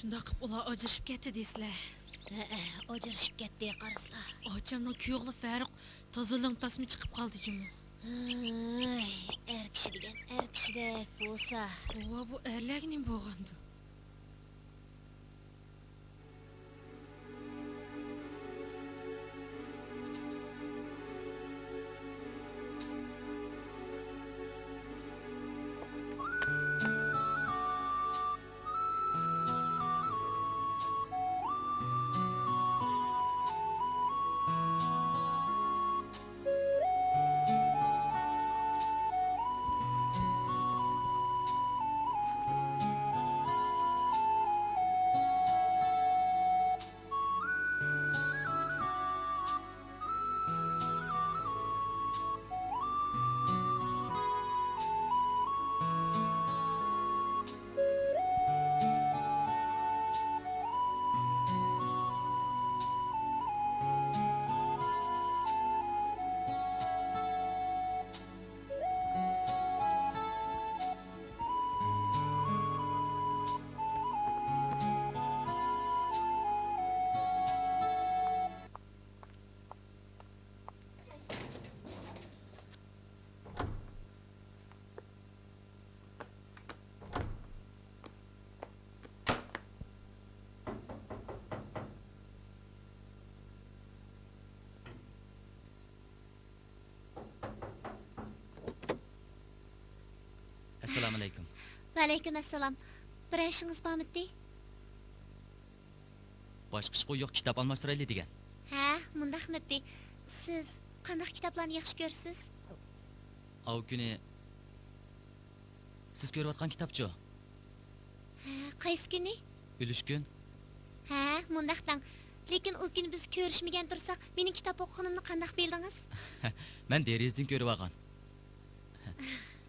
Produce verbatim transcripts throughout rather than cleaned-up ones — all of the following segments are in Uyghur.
شۇنداق قىپ ئۇلار ئاجرىشىپ كەتتى دەيسىلە؟ ھەئە، ئاجرىشىپ كەتتى، قارىسىلا. ئاچامنىڭ كۈيئوغلى فەرۇق تازا لىڭ تاسما چىقىپ قالدى جۇمۇ. ھاي، ئەر كىشى دېگەن ئەر كىشىدەك بولسا. توۋا، بۇ ئەرلەرگە نېمە بولغاندۇ؟ ئەسسالامۇئەلەيكۇم. ۋەئەلەيكۇم ئەسسالام. بىر ئىشىڭىز بارمىدى؟ باشقا ئىشقا يوق، كىتاب ئالماشتۇرايلى دېگەن. ھە، مۇنداقمىدى؟ سىز قانداق كىتابلارنى ياخشى كۆرىسىز؟ ئاۋۇ كۈنى سىز كۆرۈۋاتقان كىتابچۇ؟ ھە، قايسى كۈنى؟ ئۈلۈشكۈن. ھە، مۇنداق دەڭ. لېكىن ئۇ كۈنى بىز كۆرۈشمىگەن تۇرساق، مېنىڭ كىتاب ئوقۇغىنىمنى قانداق بىلدىڭىز؟ مەن دېرىزىدىن كۆرۈۋالغان.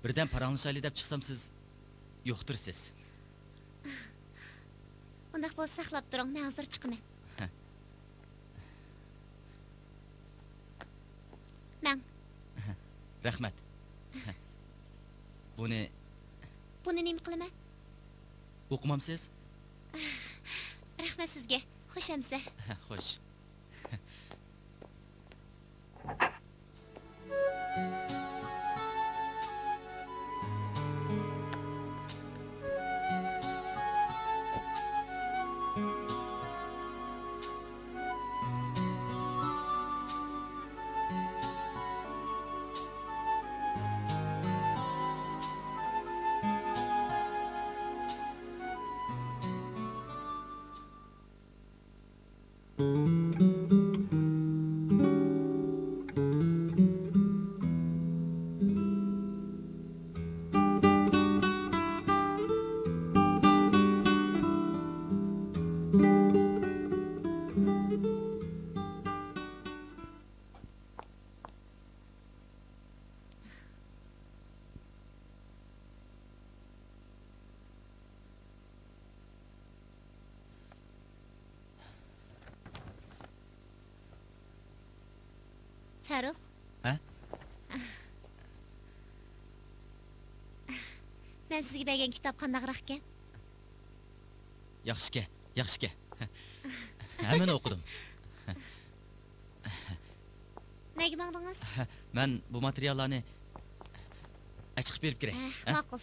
بىردەم پاراڭلىشايلى دەپ چىقسام، سىز يوقتۇرسىز. ئۇنداق بولسا ساقلاپ تۇرۇڭ، مەن ھازىر چىقىمەن. مەڭ. رەھمەت. بۇنى. بۇنى نېمە قىلىمەن؟ ئوقۇمامسىز؟ رەھمەت سىزگە. خوش ئەمىسە. خوش. فاروق. ھە؟ مەن سىزگە بەرگەن كىتاب قانداقراق ئىكەن؟ ياخشىكەن، ياخشىكەن. ھەممىنى ئوقۇدۇم. نەگە ماڭدىڭىز؟ مەن بۇ ماتېرىياللارنى ئەچىقىپ بېرىپ كىرەي. ھە، ھە؟ ماقۇل.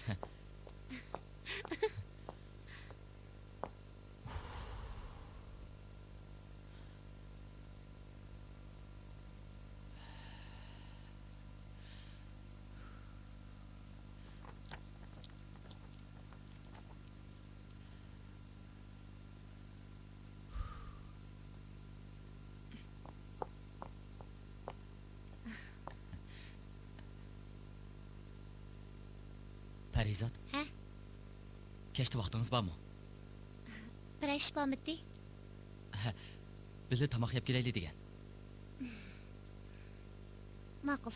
پەرىزات. ھە؟ كەچتە ۋاقتىڭىز بارمۇ؟ بىرەر ئىش بارمىدى؟ ھە، بىللە تاماق يەپ كېلەيلى دېگەن. ماقۇل.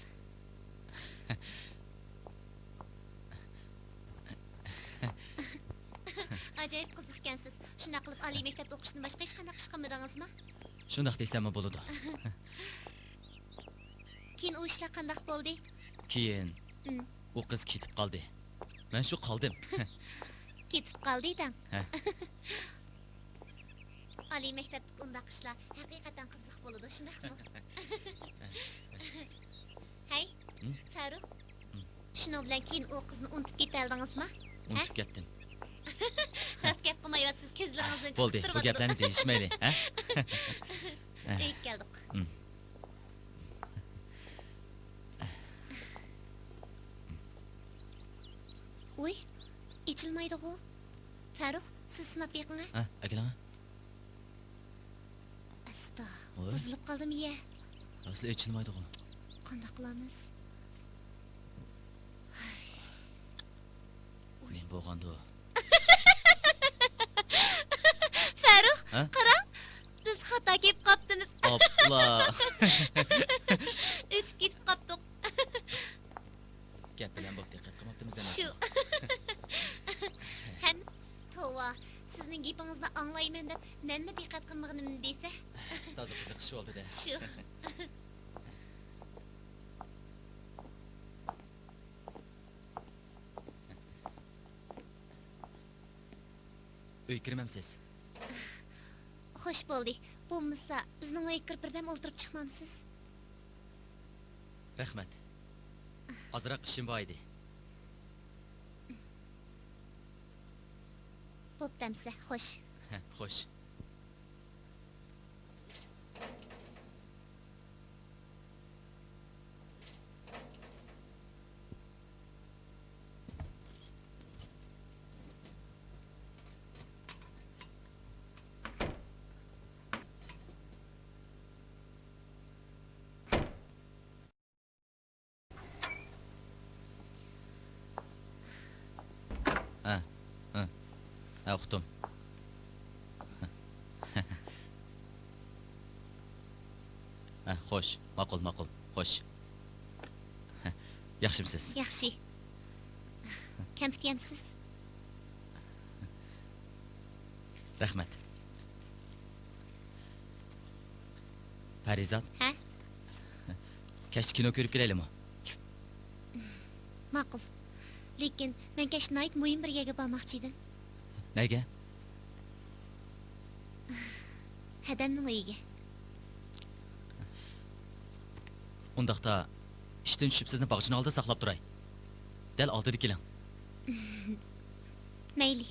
ئاجايىپ قىزىق ئىكەنسىز. شۇنداق قىلىپ ئالىي مەكتەپتە ئوقۇشتىن باشقا ھېچقانداق ئىش قىلمىدىڭىزمۇ؟ شۇنداق دېسەممۇ بولىدۇ. كېيىن ئۇ ئىشلار قانداق بولدى؟ كېيىن ئۇ قىز كېتىپ قالدى. مەن شۇ قالدىم. كېتىپ قالدى دەڭ. ھە. ئالىي مەكتەپتىكى ئۇنداق ئىشلار ھەقىقەتەن قىزىق بولىدۇ، شۇنداقمۇ؟ ھەي، ھىم؟ فاروق، ھىم. شۇنىڭ بىلەن كېيىن ئۇ قىزنى ئۇنتۇپ كېتەلدىڭىزما؟ ھە؟ ئۇنتۇپ كەتتىم. راست گەپ قىلمايۋاتىسىز، كۆزلىرىڭىزدىن چىقىپ بولدى، بۇ تۇرۇۋاتىدۇ. گەپلەرنى دېيىشمەيلى، ھە؟ ئۆيگە كەلدۇق. ھىم. ۋۇي، ئېچىلمايدىغۇ. فاروق، سىز سىناپ بېقىڭە. ھە، ئەكېلىڭە. ئاستا، ۋوي. بۇزۇلۇپ قالدىمۇ يە؟ ئەسلى ئېچىلمايدىغۇ. قانداق قىلامىز؟ نېمە بولغاندۇ؟ فاروق، ھە؟ قاراڭ، بىز خاتا كېلىپ قاپتىمىز. ئاپلا. ئۆتۈپ كېتىپ قاپتۇق. گەپ بىلەن بوپ، دىققەت قىلماپتىمىز ئەمەسمۇ؟ شۇ. ھەم، توۋا، سىزنىڭ گېپىڭىزنى ئاڭلايمەن دەپ، مەنمۇ دىققەت قىلمىغىنىمنى دېسە. تازا قىزىق ئىش بولدى-دە. شۇ. ئۆيگە كىرمەمسىز؟ خوش بولدى. بولمىسا، بىزنىڭ ئۆيگە كىرىپ بىردەم ئولتۇرۇپ چىقمامسىز؟ رەھمەت. ئازراق ئىشىم بار ئىدى. بوپتۇ ئەمىسە، خوش. خوش. ھە، ھە. ھە، ئۇقتۇم. ھە، خوش. ماقۇل، ماقۇل. خوش. ياخشىمسىز؟ ياخشى. كەمپۈت يەمسىز؟ رەھمەت. پەرىزات. ھە؟ كەچتە كىنو كۆرۈپ كېلەيلىمۇ؟ ماقۇل. لېكىن مەن كەچتە ناھايىتى مۇھىم بىر يەرگە بارماقچى ئىدىم. نەگە؟ ھەدەمنىڭ ئۆيىگە. ئۇنداقتا، ئىشتىن چۈشۈپ سىزنى باغچىنىڭ ئالدىدا ساقلاپ تۇراي. دەل ئالدىدا كېلىڭ. مەيلى.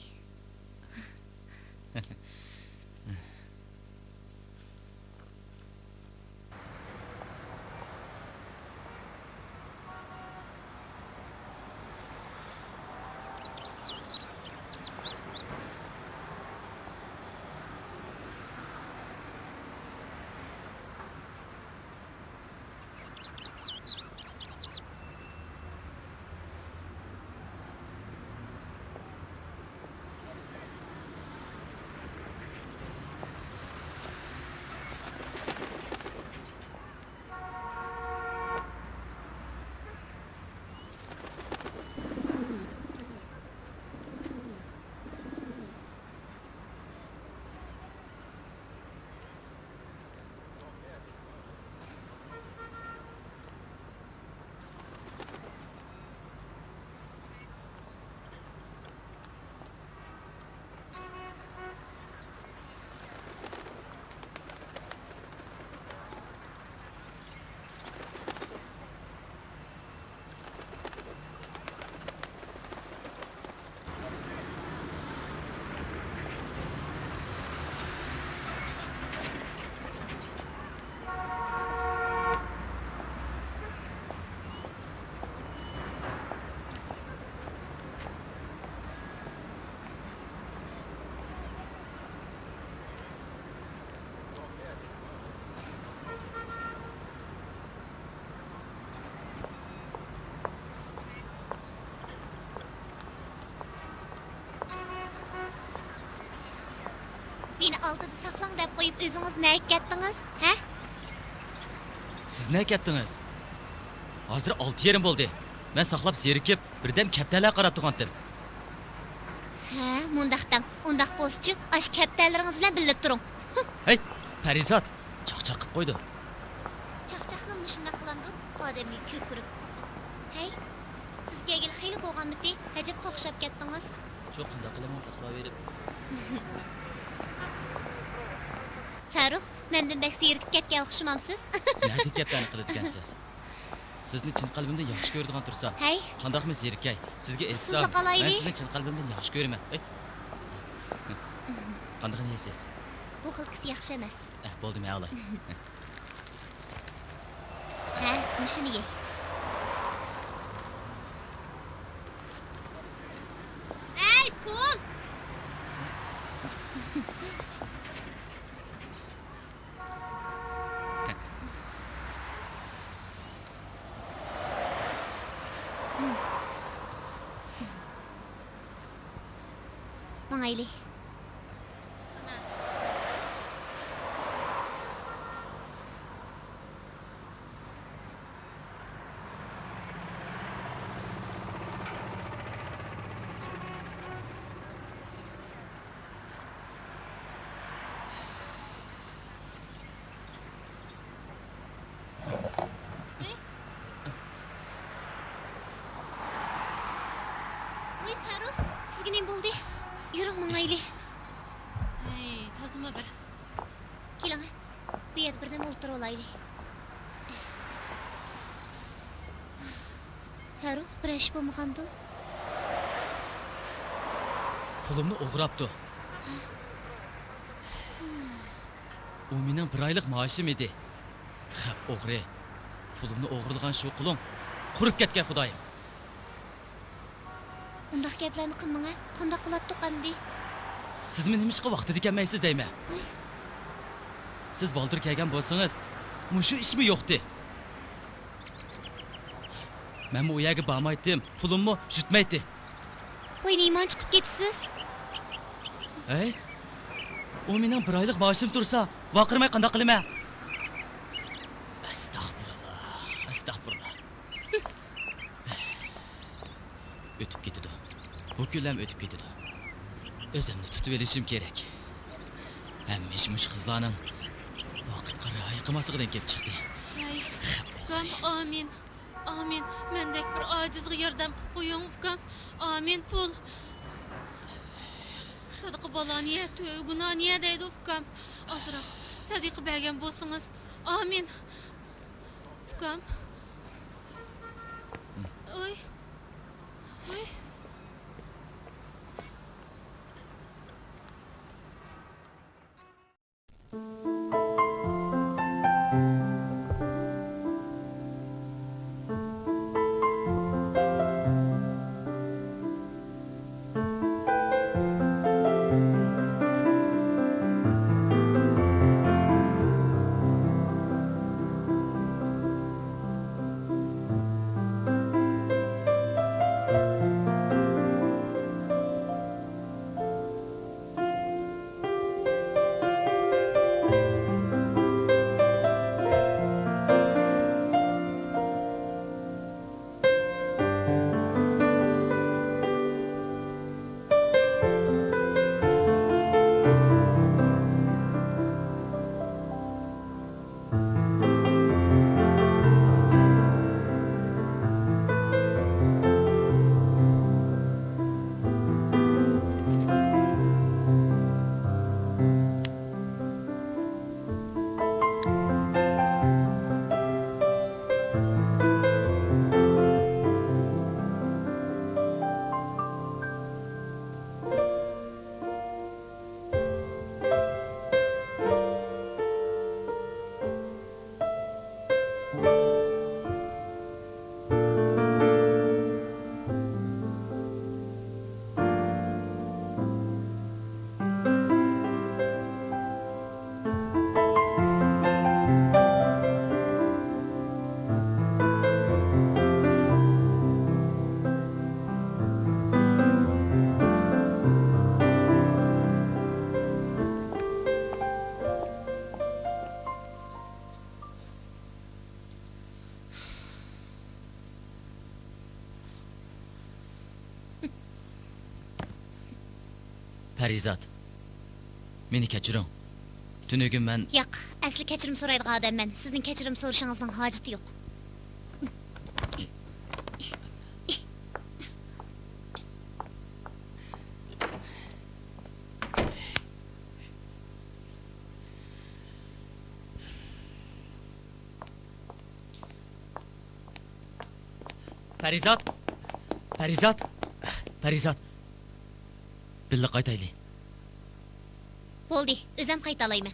مېنى ئالدىدا ساقلاڭ دەپ قويۇپ، ئۆزىڭىز نەگە كەتتىڭىز، ھە؟ سىز نەگە كەتتىڭىز؟ ھازىر ئالتە يېرىم بولدى. مەن ساقلاپ زېرىكىپ، بىردەم كەپتەرلەرگە قاراپ تۇرغانتىم. ھە، مۇنداق دەڭ. ئۇنداق بولسىچۇ، ئاشۇ كەپتەرلىرىڭىز بىلەن بىللە تۇرۇڭ. ھە. ھەي، پەرىزات! چاقچاق قىپ قويدۇ. چاقچاقنى مۇشۇنداق قىلامدۇ، ئادەمگە كۆكىرىپ. ھەي، سىز كەلگىلى خېلى بولغانمىتى؟ ئەجەب قاقشاپ كەتتىڭىز. شۇ قانداق قىلىمەن ساقلاۋېرىپ. پەرۇق، مەندىن بەك زېرىكىپ كەتكەن ئوخشىمامسىز؟ نەدىكى گەپلەرنى قىلىدىكەنسىز؟ سىزنى چىن قەلبىمدىن ياخشى كۆرىدىغان تۇرسام، ھەي، قانداقمۇ زېرىكەي؟ سىزگە ئېيتسام، ئۇسسۇزلۇق ئالايلى. مەن سىزنى چىن قەلبىمدىن ياخشى كۆرىمەن. ئەي. قاندىقىنى يەيسىز؟ بۇ خىلتىسى ياخشى ئەمەس. ئەھ، بولدى، مەن ئالاي. ھە، مۇشۇنى يەي. ھەي، پۇل! ماڭايلى. ۋاي پەرۇق، سىزگە نېمە بولدى؟ يۈرۈڭ، ماڭايلى. ھەي، تازىمۇ بىر. كېلىڭ، بۇ يەردە بىردەم ئولتۇرۇۋالايلى. پەرۇق، بىرەر ئىش بولمىغاندۇ؟ پۇلۇمنى ئوغراپتۇ. ئۇ مېنىڭ بىر ئايلىق مائاشىم ئىدى. خەپ ئوغرى. پۇلۇمنى ئوغرىلىغان شۇ قولۇڭ قۇرۇپ كەتكەي، خۇدايىم. ئۇنداق گەپلەرنى قىلمىڭە. قانداق قىلاتتۇق ئەمدى؟ سىزمۇ نېمىشقا ۋاقتىدا كەلمەيسىز دەيمەن. ھەي. سىز بالدۇر كەلگەن بولسىڭىز، مۇشۇ ئىشمۇ يوقتى. مەنمۇ ئۇ يەرگە بارمايتتىم، پۇلۇممۇ يۈتمەيتتى. ۋاي، نېمانچە قىپ كېتىسىز؟ ھەي، ئۇ مېنىڭ بىر ئايلىق مائاشىم تۇرسا، ۋارقىرىماي قانداق قىلىمەن؟ ئەستەغپۇرۇللا، ئەستەغپۇرۇللا. ئۆتۈپ كېتىدۇ. بۇ كۈنلەرمۇ ئۆتۈپ كېتىدۇ. ئۆزۈمنى تۇتۇۋېلىشىم كېرەك. ھەممە ئىش مۇشۇ قىزلارنىڭ ۋاقىتقا رىئايە قىلماسلىقىدىن كېلىپ چىقتى. ھەي، ئۇكام، ئامىن. ئامىن. مەندەك بىر ئاجىزغا ياردەم قىلىپ قويۇڭ، ئۇكام. ئامىن، پۇل. سادىقە بالانى يە، تۆۋە گۇناھنى يە دەيدۇ، ئۇكام. ئازراق سەدىقە بەرگەن بولسىڭىز. ئامىن. ئۇكام. ئوي. ئوي. پەرىزات، مېنى كەچۈرۈڭ. تۈنۈگۈن مەن... ياق، ئەسلى كەچۈرۈم سورايدىغان ئادەممەن. سىزنىڭ كەچۈرۈم سورىشىڭىزنىڭ ھاجىتى يوق. پەرىزات! پەرىزات! پەرىزات! بىللە قايتايلى. بولدى، ئۆزەم قايتالايمەن.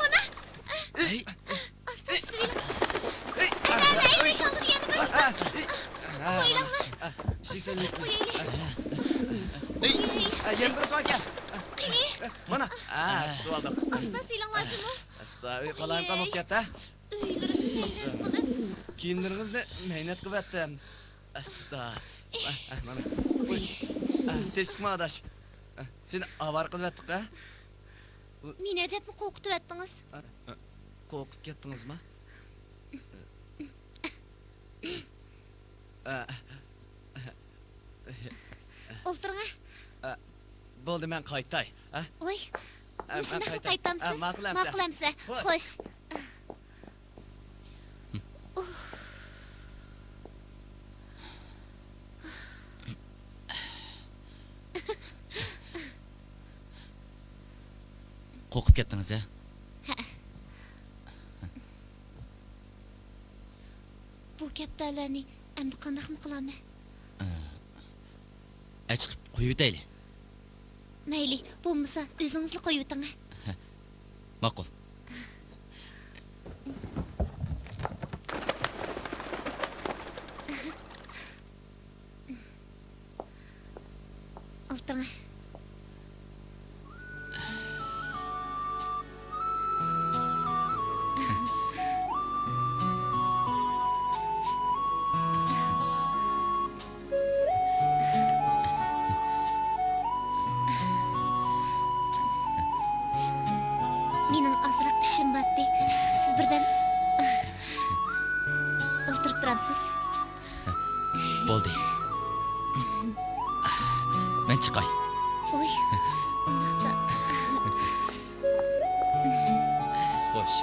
مانا. ئاستىراپ سۈرۈۋېلىڭ. ئەنە، مەيلى، يالغۇز يەنە بىر. قويۇلۇڭلار. قويايلى. قويايلى. يەنە بىرسى باركەن. قېنى. مانا. ھە، تۇتۇۋالدۇق. ئاستا سېلىڭلار جۇمۇ. ئاستا، ئۆي قالايمىقان بولۇپ كەتتى، ھە؟ ئۆيلىرىمىزنى ۋەيران قىلىپ. كىيىملىرىڭىزنى مەينەت قىلىۋەتتىم. ئاستا. ئە، ئە، مانا. ئۇي. ئە، تىنچلىقمۇ ئاداش. ئە، سېنى ئاۋارە قىلىۋەتتۇق، ھە؟ مېنى ئەجەبمۇ قورقۇتۇۋەتتىڭىز. ئە، ئە، قورقۇپ كەتتىڭىزمۇ؟ ئە. ئولتۇرۇڭ، ھە. ئە، بولدى، مەن قايتاي، ھە؟ ۋاي، ئە، مۇشۇنداقلا قايتامسىز؟ ئە، ماقۇل ئەمسە. ماقۇل ئەمسە. خوش. خوش. قورقۇپ كەتتىڭىز، ھە؟ ھەئە. بۇ كەپتەرلەرنى ئەمدى قانداقمۇ قىلارمەن؟ ئە، ئەچىقىپ قويۇۋېتەيلى. مەيلى، بولمىسا ئۆزىڭىزلا قويۇۋېتىڭ. ماقۇل. ئولتۇرۇڭ. مېنىڭ ئازراق ئىشىم بارتتى. سىز بىردەم ئولتۇرۇپ تۇرامسىز؟ بولدى. مەن چىقاي. ۋوي، ئۇنداقتا. خوش.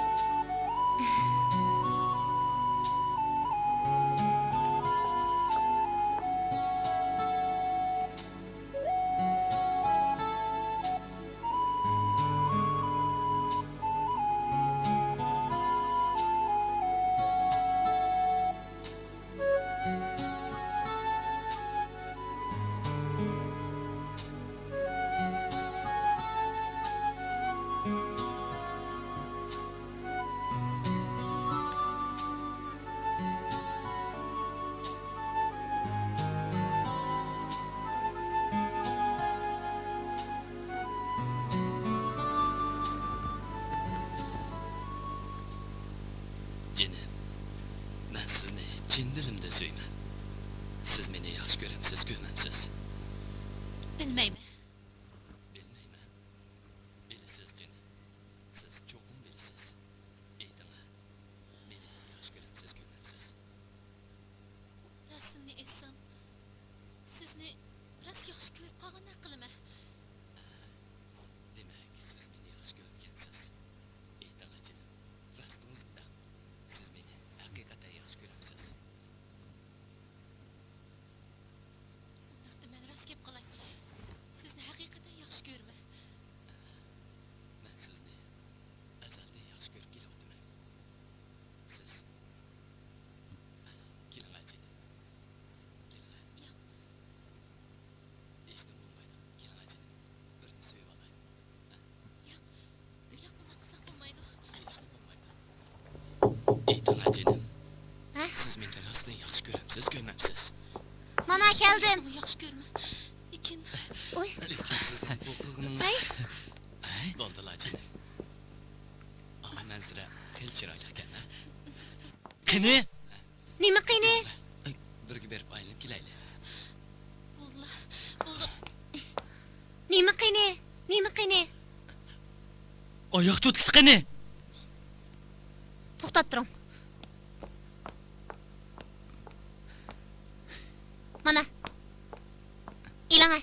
جېنىم، مەن سىزنى چىن دىلىمدىن سۆيىمەن. سىز مېنى ياخشى كۆرەمسىز، كۆرمەمسىز؟ بىلمەيمەن. بىلمەيمەن. بىلىسىز، جېنىم. سىز ئانا جېنىم، ھە؟ سىز مېنى راستتىن ياخشى كۆرەمسىز، كۆرمەمسىز؟ مانا كەلدىم. ياخشى كۆرمە. لېكىن ئۇي. لېكىن سىزنىڭ بۇ قىلغىنىڭىز. ھەي. بولدىلا جېنىم. ئا، مەنزىرە خېلى چىرايلىقكەن ھە. قېنى؟ نېمە قېنى؟ بىرگە بېرىپ ئايلىنىپ كېلەيلى. بولدى، بولدى. نېمە قېنى؟ نېمە قېنى؟ ئاياغ چوتكىسى قېنى؟ توختاپ تۇرۇڭ. مانا. ئېلىڭە.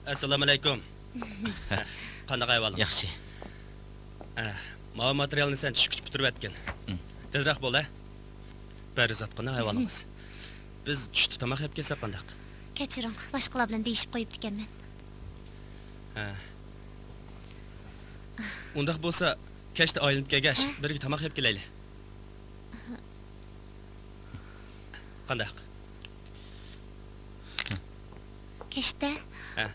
ئەسسالامۇئەلەيكۇم. قانداق ئەھۋالىڭ؟ ياخشى. ئە، ماۋۇ ماتېرىيالنى سەن چۈشكىچە پۈتتۈرۈۋەتكىن. ئىم. تېزرەك بول، ھە؟ پەرىزات، قانداق ئەھۋالىڭىز؟ بىز چۈشتە تاماق يەپ كەلسەك قانداق؟ كەچۈرۈڭ، باشقىلار بىلەن دېيىشىپ قويۇپتىكەنمەن. ھە. ئۇنداق بولسا، كەچتە ئايلىنىپ كەلگەچ، ھە؟ بىرگە تاماق يەپ كېلەيلى. قانداق؟ كەچتە؟ ھە.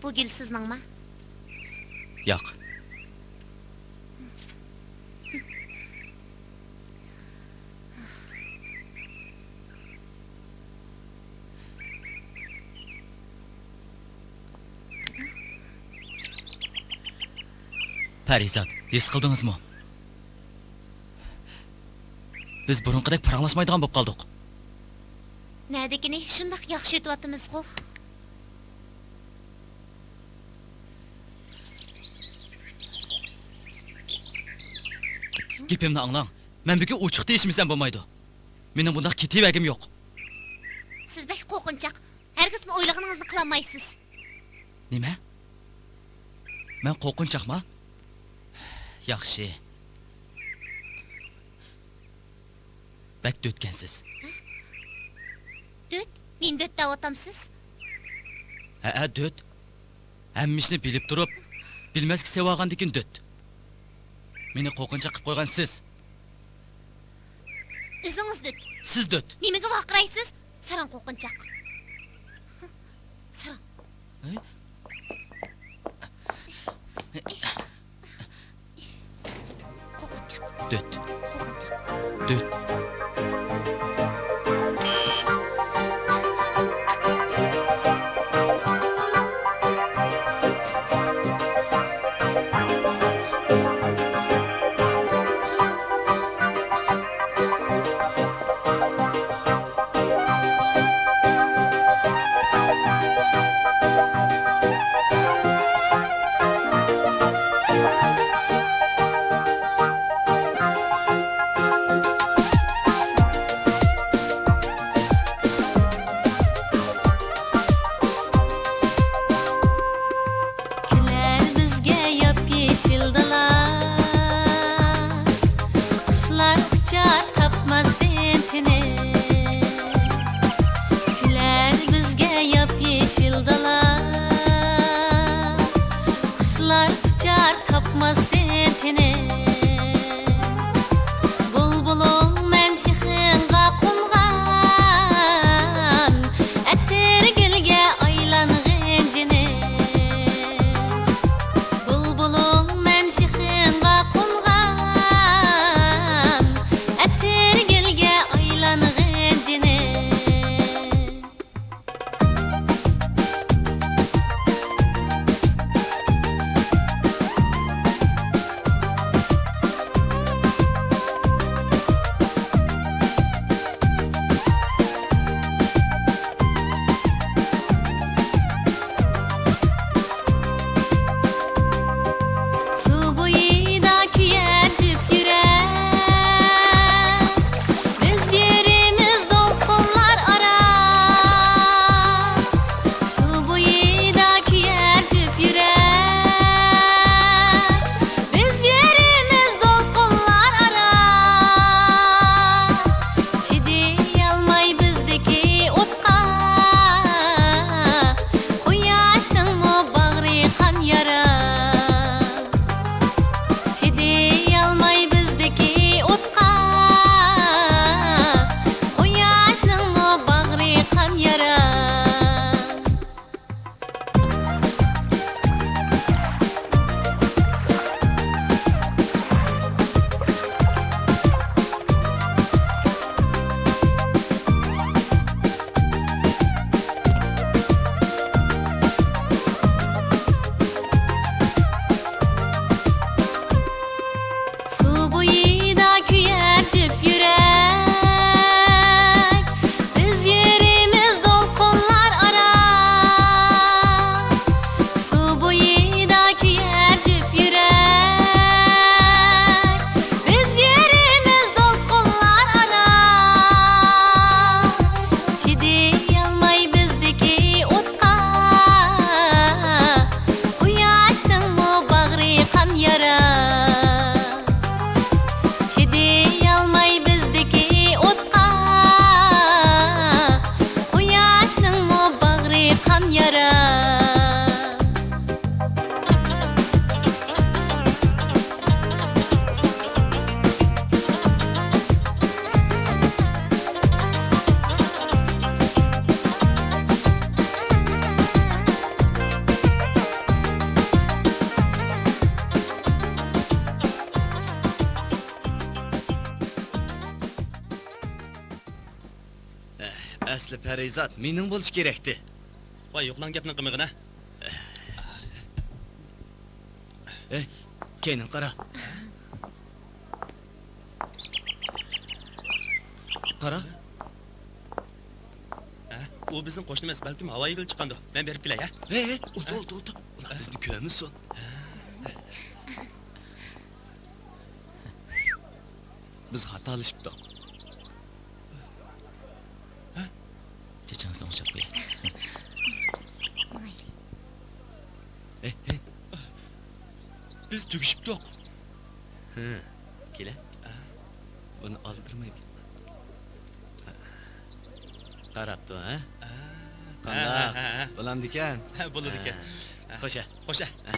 بۇ گۈل سىزنىڭما؟ ياق. پەرىزات، ھېس قىلدىڭىزمۇ؟ بىز بۇرۇنقىدەك پاراڭلاشمايدىغان بولۇپ قالدۇق. نەدىكىنى شۇنداق ياخشى ئۆتۈۋاتىمىزغۇ. گېپىمنى ئاڭلاڭ. مەن بۈگۈن ئوچۇق دېيىشمىسەم بولمايدۇ. مېنىڭ بۇنداق كېتىۋەرگۈم يوق. سىز بەك قورقۇنچاق. ھەرگىزمۇ ئويلىغىنىڭىزنى قىلالمايسىز. نېمە؟ مەن قورقۇنچاقما؟ ياخشى. بەك دۆتكەنسىز. ھە؟ دۆت؟ مېنى دۆت دەۋاتامسىز؟ ھەئە، دۆت. ھەممە ئىشنى بىلىپ تۇرۇپ، بىلمەسكە سېلىۋالغاندىكىن دۆت. مېنى قورقۇنچاق قىلىپ قويغان سىز. ئۆزىڭىز دۆت. سىز دۆت. نېمىگە ۋارقىرايسىز؟ ساراڭ قورقۇنچاق. ساراڭ. ھە؟ قورقۇنچاق. دۆت. قورقۇنچاق. دۆت. كۈلەر بىزگە ياپيېشىل دالا، قۇشلار ئۇچار تاپماستىن تىنىپ. كۈلەر بىزگە ياپيېشىل دالا، قۇشلار ئۇچار تاپماستىن تىنىپ. بۇلبۇلۇڭ مەن شېخىڭغا قونغان، ئەتىرگۈلگە ئايلانغىن جېنىم. بۇلبۇلۇڭ مەن شېخىڭغا قونغان، ئەتىرگۈلگە ئايلانغىن جېنىم. ئەسلى پەرىزات مېنىڭ بولۇشى كېرەكتى. ۋاي، يوقلاڭ گەپنى قىلمىغىنا. ھەي، كەينىڭ قارا. قارا. ھە؟ ئۇ بىزنىڭ قوشنىمىز، بەلكىم ھاۋا يېگىلى چىققاندۇ. مەن بېرىپ كېلەي، ھە؟ ھەي، ھەي، ئولتۇر، ھە؟ ئولتۇر، ئولتۇر. ئۇلار بىزنى كۆرمىسۇن. بىز خاتالىشىپتۇق. ھە؟ چېچىڭىزنى ئوڭشاپ قوياي. ماڭايلى. ئەي، ئەي. بىز تۈگىشىپتۇق. ھە، كېلە. بۇنى ئالدىرماي. قاراپتۇ، ھە؟ ھە. قانداق؟ ھە، ھە، ھە، ھە. بولامدىكەن؟ ھە، بولىدىكەن. ھە. خوش، ھە. خوش، ھە. ھە.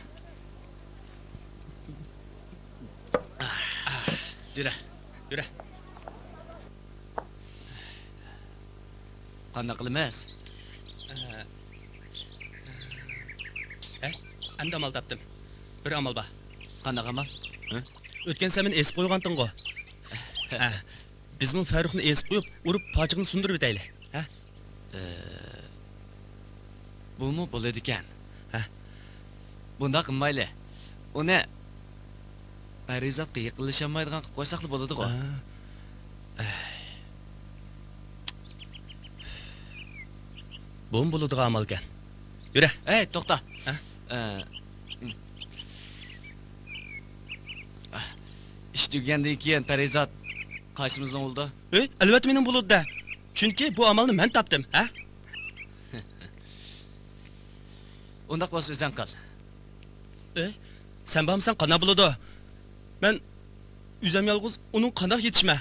يۈرە. يۈرە. قانداق قىلىمىز؟ ھە، ئەمدى ئامال تاپتىم. بىر ئامال بار. قانداق ئامال؟ ھە؟ ئۆتكەن سەن مېنى ئېسىپ قويغانتىڭغۇ؟ ھە. بىزمۇ فەرۇقنى ئېسىپ قويۇپ، ئۇرۇپ پاچىقىنى سۇندۇرۇۋېتەيلى. ھە؟ ئى، بۇمۇ بولىدىكەن. ھە. بۇنداق قىلمايلى. ئۇنى پەرىزاتقا يېقىنلىشالمايدىغان قىلىپ قويساقلا بولىدىغۇ. ھە. ئەي. بۇمۇ بولىدىغان ئامالكەن. يۈرە. ھەي، توختا. ھە؟ ئە، ئىش تۈگىگەندىن كېيىن پەرىزات قايسىمىزنىڭ بولىدۇ؟ ھەي، ئەلۋەتتە مېنىڭ بولىدۇ-دە. چۈنكى بۇ ئامالنى مەن تاپتىم، ھە؟ ئۇنداق بولسا ئۆزەڭ قىل. ئەي، سەن بارمىساڭ قانداق بولىدۇ؟ مەن ئۆزۈم يالغۇز ئۇنىڭغا قانداق يېتىشىمەن؟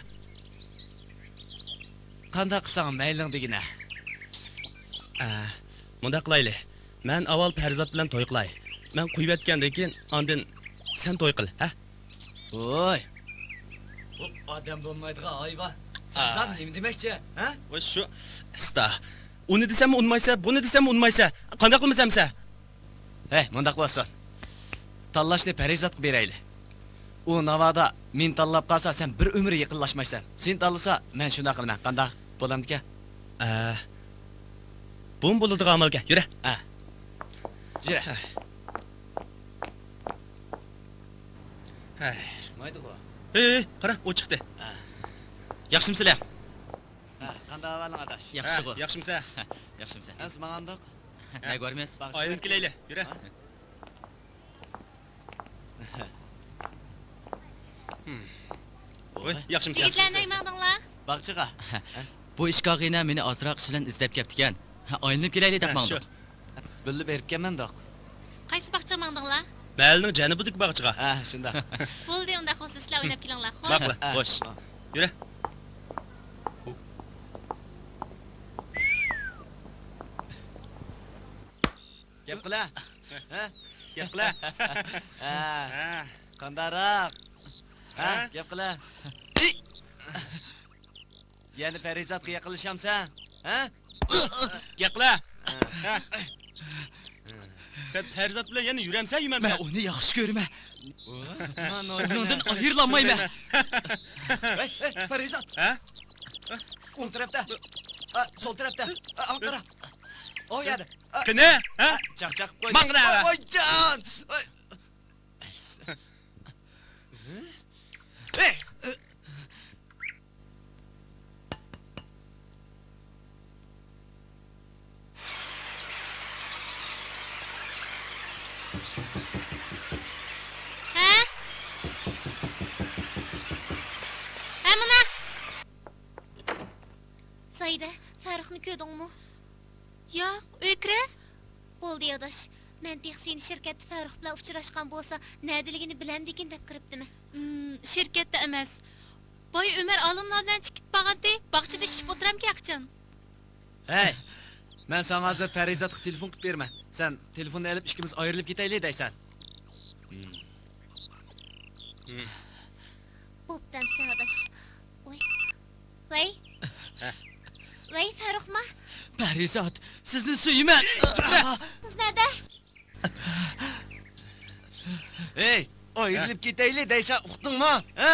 قانداق قىلساڭ مەيلىڭ دېگىنە. ئە، مۇنداق قىلايلى. مەن ئاۋۋال پەرىزات بىلەن توي قىلاي. مەن قويۇۋەتكەندىن كېيىن ئاندىن سەن توي قىل، ھە؟ ۋوي! بۇ ئادەم بولمايدىغان ھايۋان. سەن زادى نېمە دېمەكچى، ھە؟ ۋاي شۇ. ئىستا. ئۇنى دېسەممۇ ئۇنىمايسەن، بۇنى دېسەممۇ ئۇنىمايسەن. قانداق قىلىمىز ئەمسە؟ ھەي، مۇنداق بولسۇن. تاللاشنى پەرىزاتقا بېرەيلى. ئۇ ناۋادا مېنى تاللاپ قالسا، سەن بىر ئۆمۈر يېقىنلاشمايسەن. سېنى تاللىسا، مەن شۇنداق قىلىمەن. قانداق؟ بولامدىكەن؟ ئە، بۇمۇ بولىدىغان ئامالكەن. يۈرە. ئە. يۈرە. ھەي. چىقمايدىغۇ. ھەي، قارا، ئۇ چىقتى. ئە. ياخشىمۇسىلەر؟ ھە، قانداق ئەھۋالىڭ ئاداش؟ ياخشىغۇ. ھە، ياخشىمىسەن؟ ياخشىمىسەن؟ ئەمسە ماڭامدۇق؟ نەگە بارىمىز؟ ئايلىنىپ كېلەيلى، يۈرە. ھە؟ ھىم. ۋوي، ياخشىمۇسەن؟ يىگىتلەر، نەگە ماڭدىڭلار؟ باغچىغا. بۇ ئىككى ئاغىنە مېنى ئازراق ئىش بىلەن ئىزدەپ كەپتىكەن. ئايلىنىپ كېلەيلى دەپ ماڭدۇق. بىللە بېرىپ كەلمەمدۇق. قايسى باغچىغا ماڭدىڭلار؟ مەھەللىنىڭ جەنۇبىدىكى باغچىغا. ھە، شۇنداق. بولدى، ئۇنداق بولسا سىلەر ئويناپ كېلىڭلار. خوش. ماقۇل. خوش. يۈرە. گەپ قىلە. ھە؟ گەپ قىلە. ھە. ھە. قانداقراق؟ ھە؟ ھە؟ گەپ قىلە. يەنە پەرىزاتقا يېقىنلىشامسەن؟ ھە؟ گەپ قىلە. ھە. سەن پەرىزات بىلەن يەنە يۈرەمسەن، يۈرمەمسەن؟ مەن ئۇنى ياخشى كۆرىمەن. ئۇنىڭدىن ئايرىلالمايمەن. ھەي، ھەي، پەرىزات. ھە؟ ئوڭ تەرەپتە. ھە، سول تەرەپتە. ھە، ئاڭ قارا. ئۇ يەردە. ھە. قېنى؟ ھە؟ ھە، چاقچاق قوي. ماڭغىنا. ۋايجان. ھە؟ ھە، مانا. زاھىدە، فەرۇقنى كۆردۈڭمۇ؟ ياق، ئۆيگە كىرە. بولدى ئاداش، مەن تېخى سېنى شىركەتتە فەرۇق بىلەن ئۇچراشقان بولسا نەدىلىكىنى بىلەمدىكىن دەپ كىرىپتىمەن. ئىم، شىركەتتە ئەمەس. بايا ئۆمەر ئالىملار بىلەن چىقىپ بارغانتى، باغچىدا ئىششىپ ئولتۇرامكەن قاچان. ھەي، مەن ساڭا ھازىر پەرىزاتقا تېلېفون قىلىپ بېرىمەن. سەن تېلېفوننى ئېلىپ ئىككىمىز ئايرىلىپ كېتەيلى دەيسەن. بوپتۇ ئەمسە ئاداش. ۋاي. ۋەي. ھە. ۋەي، فەرۇقما؟ پەرىزات، سىزنى سۆيىمەن. سىز نەدە؟ ھەي، ئايرىلىپ كېتەيلى دەيسەن، ئۇقتۇڭمۇ؟ ھە؟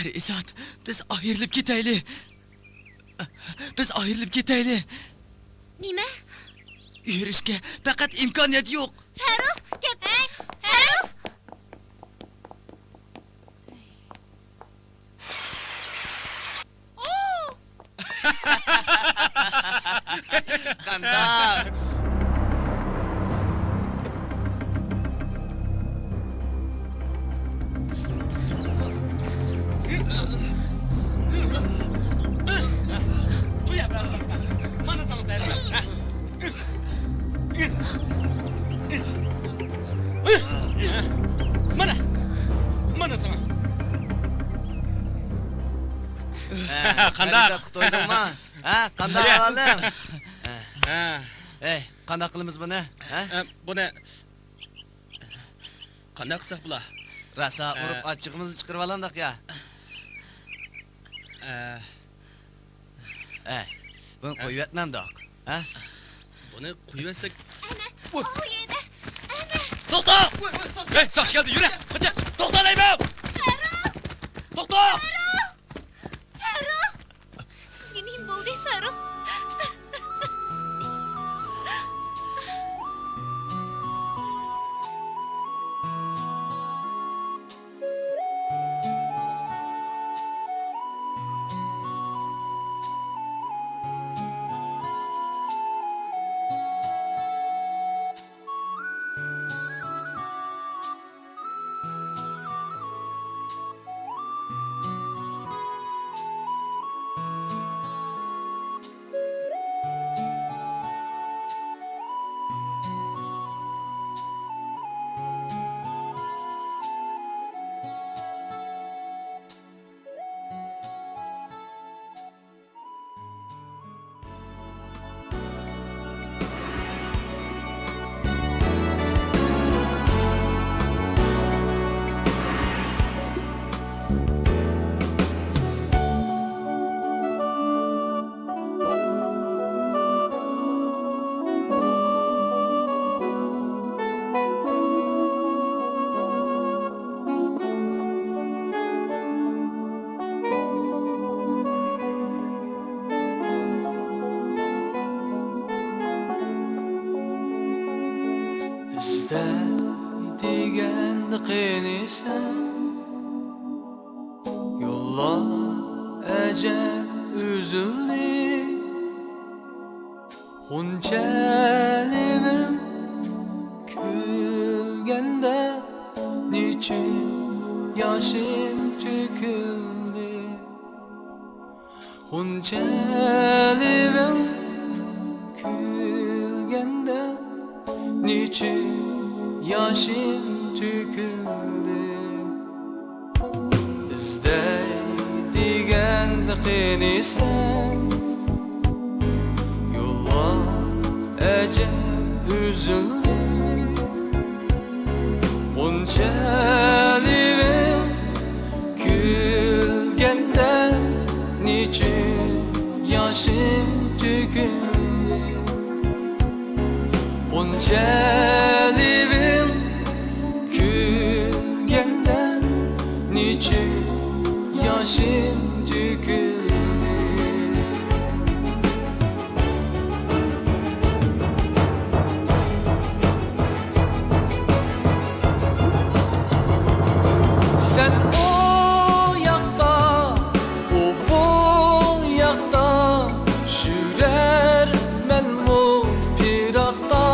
پەرىزات، بىز ئايرىلىپ كېتەيلى. بىز ئايرىلىپ كېتەيلى. نېمە؟ يۈرۈشكە پەقەت ئىمكانىيەت يوق. فەرۇق، گەپ-، ھەي، فەرۇق! قانداق؟ مانا ساڭا تەربىيە. مانا، مانا ساڭا. ھە، قانداق؟ پەرىزاتقا تويدۇڭمۇ؟ ھە، قانداق ئەھۋالىڭ؟ ھە. ھەي، قانداق قىلىمىز بۇنى؟ ھە؟ ھە، بۇنى قانداق قىلساق بولا؟ راسا ئۇرۇپ ئاچچىقىمىزنى چىقىرىۋالامدۇق يا؟ ھە. ئە، بۇنى قويۇۋەتمەمدۇق، ھە؟ بۇنى قويۇۋەتسەك. ئەنە، ئۇ يەردە، ئەنە. توختا! ھەي، ساقچى كەلدى، يۈرە، قاچا! توختا دەيمەن! فەرۇق! توختا! فەرۇق! فەرۇق! سىزگە نېمە بولدى، فەرۇق؟ ئىزدەي دېگەندە قېنى سەن، يوللار ئەجەب ئۈزۈلدى. غۇنچە لېۋىڭ كۈلگەندە، نېچۈن ياشىم تۆكۈلدى. غۇنچە لېۋىڭ كۈلگەندە، نېچۈن ياشىم تۆكۈلدى. ئىزدەي دېگەندە قېنى سەن، يوللار ئەجەب ئۈزۈلدى. غۇنچە لېۋىڭ كۈلگەندە، نېچۈن ياشىم تۆكۈلدى. غۇنچە لېۋىڭ كۈلگەندە، نېچۈن ياشىم تۆكۈلدى. سەن ئۇ ياقتا، ئۇ بۇ ياقتا، يۈرەرمەنمۇ پىراقتا.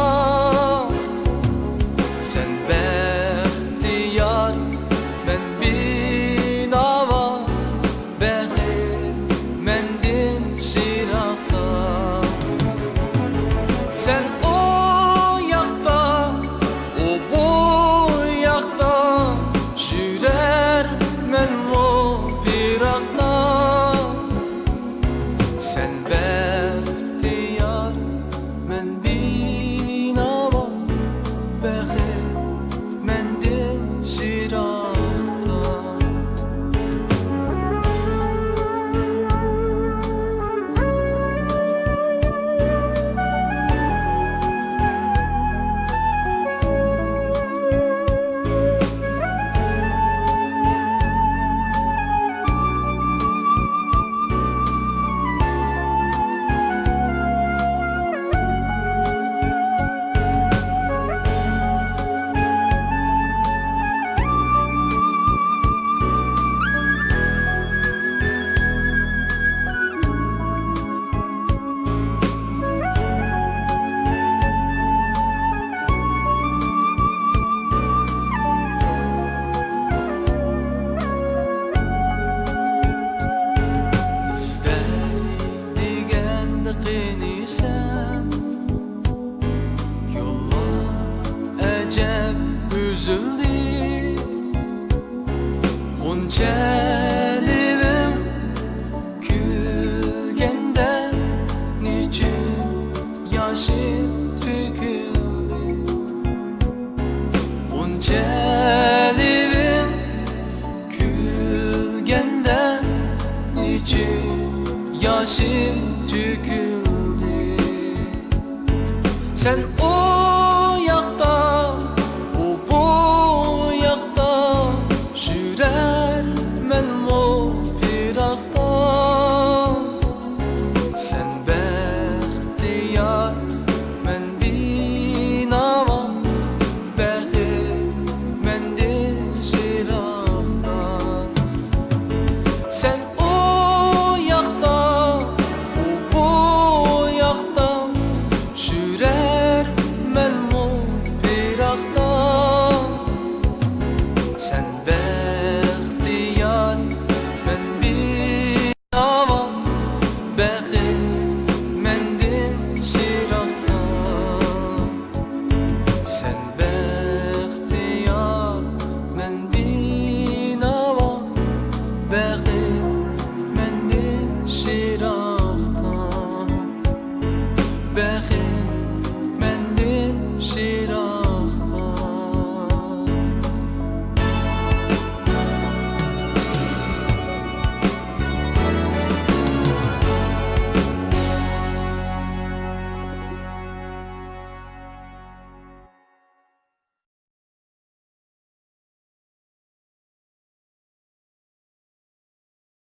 ئۈزۈلدى. غۇنچە لېۋىڭ كۈلگەندە، نېچۈن ياشىم تۆكۈلدى؟ غۇنچە لېۋىڭ كۈلگەندە، نېچۈن ياشىم تۆكۈلدى؟ سەن